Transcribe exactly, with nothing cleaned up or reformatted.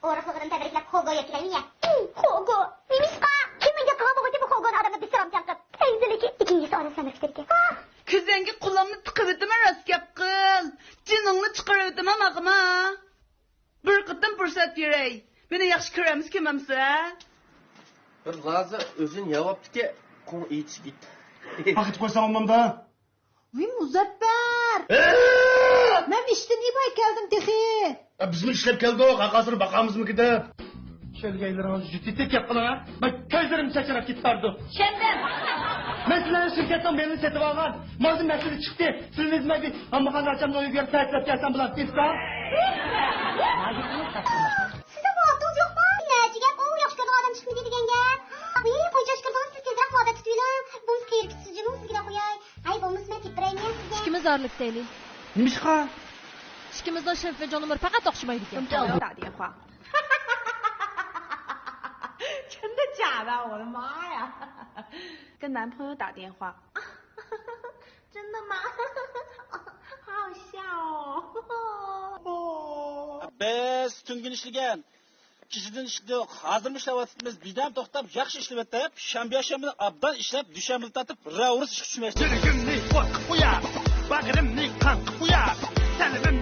ئورۇقلۇقىدىن تەبرىكلەپ خوگو يەپ كېلەيمىيە. خوگو؟ نېمىشقا؟ كىم مېنىڭ قىلغان بولغىيتى بۇ خوگونى ئادەمگە بىسرامچان قىلىپ؟ پەيزىلىكى ئىككىنچىسى ئانا سەمرىكتىركەن. كۆزۈڭگە قولۇمنى تىقىۋېتىمەن، راست گەپ قىل. جېنىڭنى چىقىرىۋېتىمەن ماقىما. بىر قېتىم پۇرسەت بېرەي. مېنى ياخشى كۆرەمسە كۆمەمسە؟ بىر لازا ئۆزىنى ياۋاپتىكەن، قوڭ ئېيتىشىپ كېتىپ. ۋاقىت قويساڭ بولمامدا؟ ۋىي مۇزەپپەر! مەن ئىشتىن ئىباي كەلدىم تېخى. بىزمۇ ئىشلەپ كەلدۇق، ھازىر باقامىزمىكى دەپ. كەلگەنلىرىڭىز يېتىپ كەپ قىلىڭ ھە. مەن كۆزلىرىم چاچراپ كېتىپ بارىدۇ. شەبنەم! مەن سىلەرنىڭ شىركەتنىڭ مېلىنى سېتىپ ئالغان. مازى مەسىلە چىقتى. سىلىنى ئىزدىمەي بىر ھاممىخان ئاچامنىڭ ئۆيىگە بېرىپ تەسىرلەپ كەلسەم بولامدۇ، ئىستا؟ سىزنىڭ بۇ ھەقتىڭىز يوقمۇ؟ نەچچە گەپ ئۇ ياخشى كۆرىدىغان ئادەم چىقمىدى دېگەن گەپ. ۋىي، قوي چاچ كىردىڭىز، سىز تېزرەك مۇھەببەت تۇتۇۋېلىڭ. بۇ قېرىپ كېتىپ سىزگىلا قوياي. ھەي، بولمىسا مەن كېتىپ بېرەيمۇ سىزگە؟ ئىككىمىز ئارىلىق دەيلى. نېمىشقا؟ ئىككىمىزنىڭ شېف ۋە جون نومۇرى پەقەت ئوخشىمايدىكەن. بىز تۈنۈگۈن ئىشلىگەن، كېچىدىن ئىشلىدۇق، ھازىرمۇ ئىشلەۋاتىمىز، بىردەم توختاپ ياخشى ئىشلىۋېتىپ، شەنبە يەكشەنبىنى ئابدان ئىشلەپ، دۈشەنبىدىن تارتىپ راۋۇرۇس ئىشقا چۈشمەكچى. يۈرىكىمنى ئوتقا قويار، باغرىمنى قانغا قويار، تەلىمىم